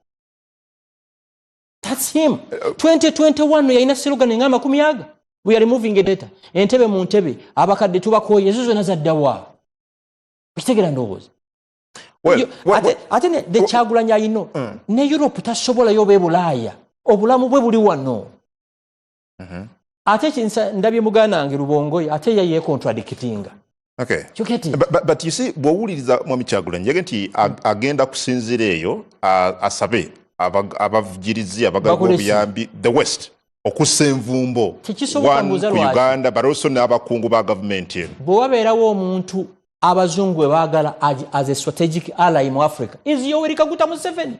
D: That's him. 2021 yalina slogan nga amakumi aga, "We are removing a data entebe mu ntebe, abakadde tubakoye." Ezo zonna zaddawa? Okitegeera ndowooza? Ate the Kyagulanyi ayino ne Europe tasobolayo oba e Bulaaya, obulamu bwe buli wano. Ate kinsa ndabye muganda wange Lubongoyi, ate ye yecontradictinga. You get it?
B: But you see, bw'owuliriza Mwami Kyagulanyi, yage nti agenda kusinziira eyo asabe abavugirizi abagaba
D: Bakole ki?
B: obuyambi, the West, okussa envumbo
D: Tekisoboka.
B: one
D: Mbuuza
B: ku
D: lwaki.
B: Uganda, but also n'abakungu ba gavumenti eno.
D: Bwe wabeerawo omuntu abazungu bwe baagala as a strategic ally mu Africa is Yoweri Kaguta Museveni.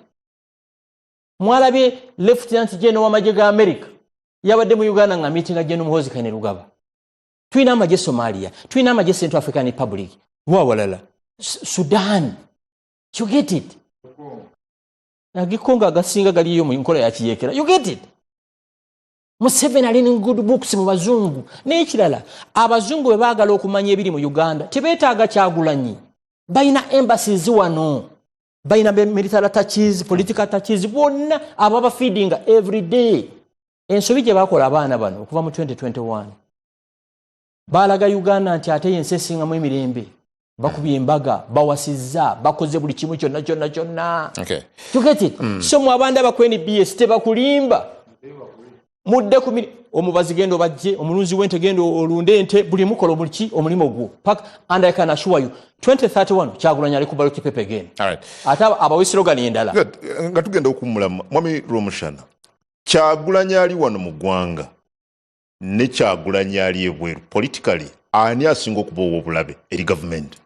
D: Mwalabye Lieutenant General w'amagye ga America yabadde mu Uganda nga meetinga General Muhoozi Kainerugaba. Tulina amagye Somalia, tulina amagye Central African Republic, wawalala Sudan. You get it? Agikongo agasinga galiyo mu nkola ya kiyekera. You get it? Museveni ali in good books mu bazungu. N'ekirala, abazungu bwe baagala okumanya ebiri mu Uganda tebeetaaga Kyagulanyi. Balina embassies wano, balina military attaches, political attaches, bonna abo abafeedinga every day. Ensobi gye bakola abaana bano okuva mu 2021, baalaga Uganda nti ate yensi esingamu emirembe. Bakubye embaga, bawasizza, bakoze buli kimu kyonna kyonna kyonna. You get it? So mu abandi abaku NBS tebakulimba. Mudde ku omubazi genda obajje, omulunzi w'ente genda olunde ente, buli mukola buliki omulimu gwo. And I can assure you, 2031 Kyagulanyi ali ku ballot paper again. Ate abawe slogan endala.
B: Good. Nga tugenda okuwummula, Mwami Rwomushana, Kyagulanyi ali wano mu ggwanga ne Kyagulanyi ali ebweru, politically ani asinga okuba ow'obulabe eri gavumenti?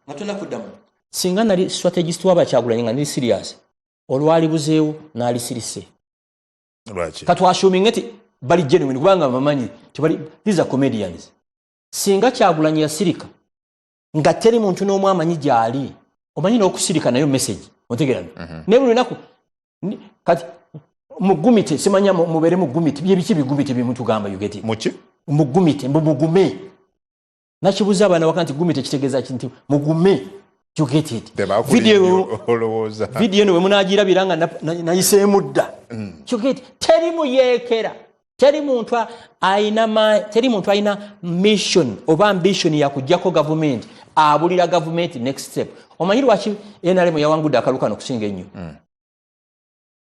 D: Nga tonakuddamu, singa nali strategist w'abakyagulanyi nga nali serious, olwali buzeewo n'alisirise.
B: Lwaki?
D: Katwassuminge nti bali genuine, kubanga bamanyi tebali, these are comedians. Singa Kyagulanyi yasirika nga teri muntu n'omu amanyi gy'ali, omanyi n'okusirika nayo message otegerano. Naye buli lunaku kati mugumite, simanya mubeere mugumite, byebiki bigumite byemutugamba? You get it?
B: Muki?
D: Mugumite, mbu mugume. Nakibuuza abaana waka nti gumite kitegeeza ki? Nti mugume. You get it?
B: Tebakulimbye, olowooza.
D: Vidiyo eno bwe munagirabira nga nayiseemu dda. You get it? Teri muyeekera, teri muntu ayina teri muntu alina mission oba ambition yakujjako gavumenti abulira gavumenti next step. Omanyi lwaki NRM yawangudde akalu kano okusinga ennyo?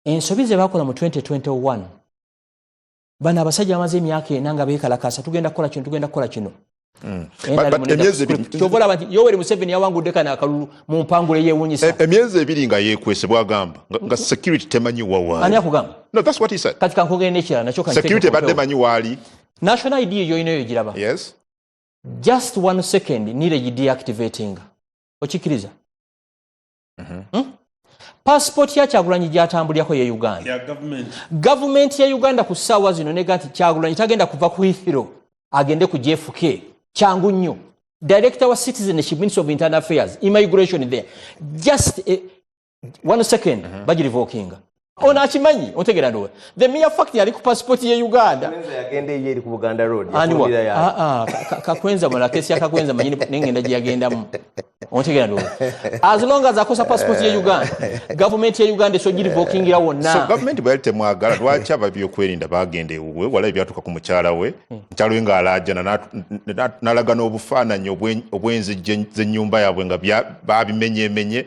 D: Ensobi ze bakola mu 2021, bano abasajja bamaze emyaka 4 nga beekalakasa, tugenda kukola kino, tugenda kukola kino.
B: But emyezi 2
D: Kyova olaba nti Yoweri Museveni yawangudde kano akalulu mu mpangula eyewunyisa.
B: Emyezi 2 nga yeekwese, bwagamba nga security temanyi wawaali.
D: Ani akugamba?
B: No, that's what he said.
D: Kati kankogere n'ekirala nakyo.
B: Security ebadde manyi waali.
D: National ID eyo eyo giraba?
B: Yes.
D: Just one second, nire gideactivating. Okikkiriza? Passport ya Kyagulanyi gyatambulirako ye Uganda.
A: Ya government.
D: Gavumenti ya Uganda ku ssaawa zino nega nti Kyagulanyi tagenda kuva ku Heathrow agende ku JFK. Kyangu nnyo. Director wa Citizenship, Ministry of Internal Affairs, immigration there, just one second, bagirevokinga. Ono akimanyi, otegeera? Ndowa the mere fact yali ku passport ye Uganda.
C: Yagenda eyo eri ku Buganda Road.
D: Aniwa?
C: Yafulumira yayo.
D: Ah, ah, Kakwenza mala kesi ya Kakwenza manyini nengenda gye yagendamu. Otegeera? Ndowa as long as akosa passport ye Uganda, government ye Uganda eso girevokingira wonna.
B: So gavumenti bwe yali temwagala, lwaki ababyokwerinda bagenda ewuwe? Wala ebyatuuka ku mukyala we, mukyala we ng'alaajana n'alaga n'obufaananyi obw'enzijja z'ennyumba yaabwe nga babimenyemenye.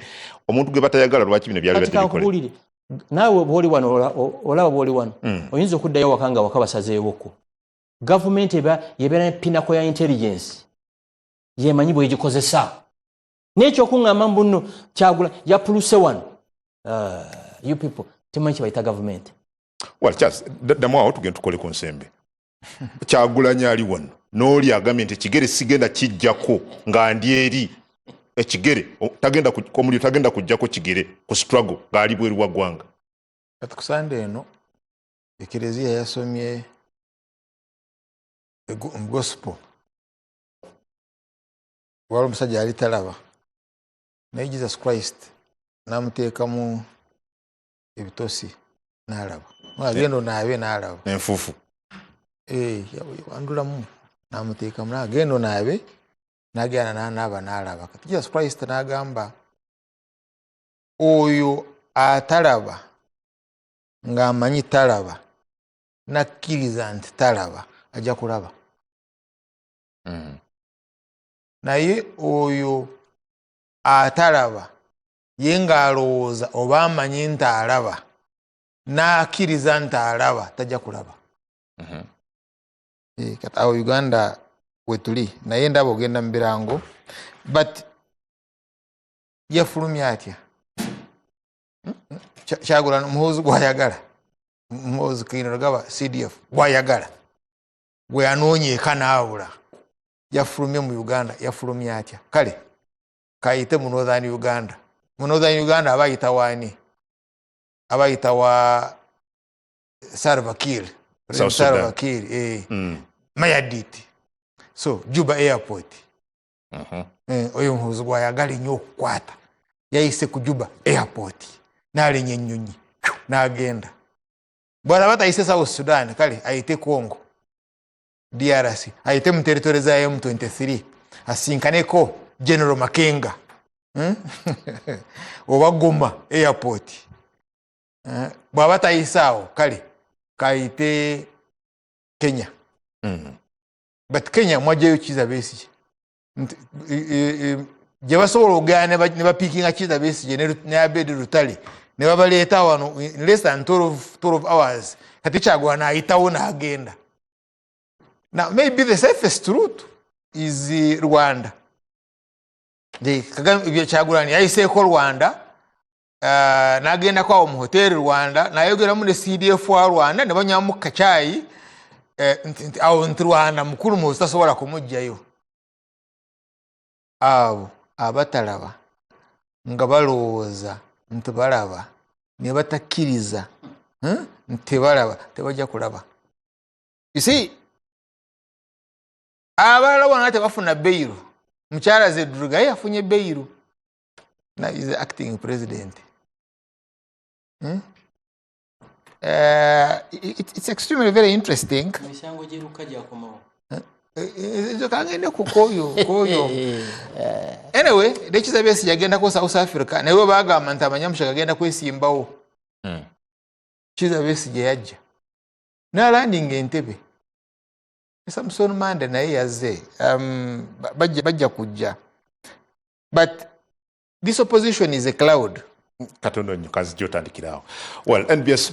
B: Omuntu gwe batayagala, lwaki bino byali
D: Kati
B: badde bikole?
D: Kankubuulire, naawe bwoli wano, olaba bwoli wano, oyinza okuddayo waka nga waka basazeewokko. Gavumenti eba yebeera ne pinnacle ya intelligence, yemanyi bwegikozesa. N'ekyokuŋŋamba mbu nno Kyagula yapuluse wano. Ah, you people temanyi kyebayita gavumenti.
B: Well, Charles, ddamu awo tugende tukole ku nsembe. Kyagulanyi ali wano n'oli agambye nti ekigere sigenda kijjako nga ndi eri. Ekigere tagenda omuliro tagenda kujjako kigere ku struggle ng'ali bweru wa ggwanga.
E: Kati ku Sande eno ekereziya yasomye gospel. Wali omusajja yali talaba, naye Jesus Christ namuteekamu ebitosi n'alaba. Agenda onaabe n'alaba.
B: Enfuufu.
E: Eh, yawandulamu namuteekamu, nagenda onaabe, nagenda nanaaba n'alaba. Kati Jesus Christ n'agamba oyo atalaba ng'amanyi talaba, nakkiriza nti talaba, ajja kulaba. Naye oyo atalaba ye ng'alowooza oba amanyi nti alaba, n'akkiriza nti alaba, tajja kulaba. Eh, kati awo Uganda wetuli, naye ndaba ogenda mu birango, but yafulumya atya? Kyagulani Muhoozi gwayagala, Muhoozi Kainerugaba CDF gwayagala, gwe anoonya eka n'abula, yafulumye mu Uganda, yafulumya atya? Kale kayite mu Northern Uganda. Mu Northern Uganda aba ayita waani? Abayita wa Salva Kiir.
B: South Sudan.
E: Salva Kiir, eh. Mayardit. So Juba airport. Oyo Muhoozi gwayagala ennyo okukwata, yayise ku Juba airport n'alinya ennyonyi n'agenda. Bw'alaba tayise South Sudan, kale ayite Congo DRC, ayite mu territory za M23, asinkaneko General Makenga. Oba Goma airport. Bw'aba tayise awo, kale kayite Kenya. But Kenya mwajjayo Kiza Besigye. Nti, gye basobola okugenda ne bapickinga Kiza Besigye ne Abedi Lutale ne babaleeta wano in less than 12 hours. Kati Kyagulanyi ayitawo n'agenda. Now maybe the safest route is Rwanda. Kagame, ebyo Kyagulanyi yayiseeko Rwanda, n'agendako awo mu hoteri Rwanda, n'ayogeramu ne CDF wa Rwanda ne banywamu kacyayi, nti awo nti Rwanda mukulu Muhoozi tasobola kumuggyayo. Abo abatalaba nga balowooza nti balaba ne batakkiriza, nti tebalaba, tebajja kulaba. You see, abalala bonna tebafuna bail. Mukyala Zedruga ye yafunye bail. Now is the acting president. It's extremely very interesting.
D: Emisango gyeruka gyakomawo.
E: Ezo kangende ku koyo. Anyway, ne Kiza Besigye yagendako South Africa, naye bwe bagamba nti amanyamusha gagenda kwesimbawo, Kiza Besigye yajja n'alandinga Entebbe. Samson Mande naye yazze. Bajja kujja, but this opposition is a cloud.
B: Katono nnyo, kazijja otandikirawo. Well, NBS.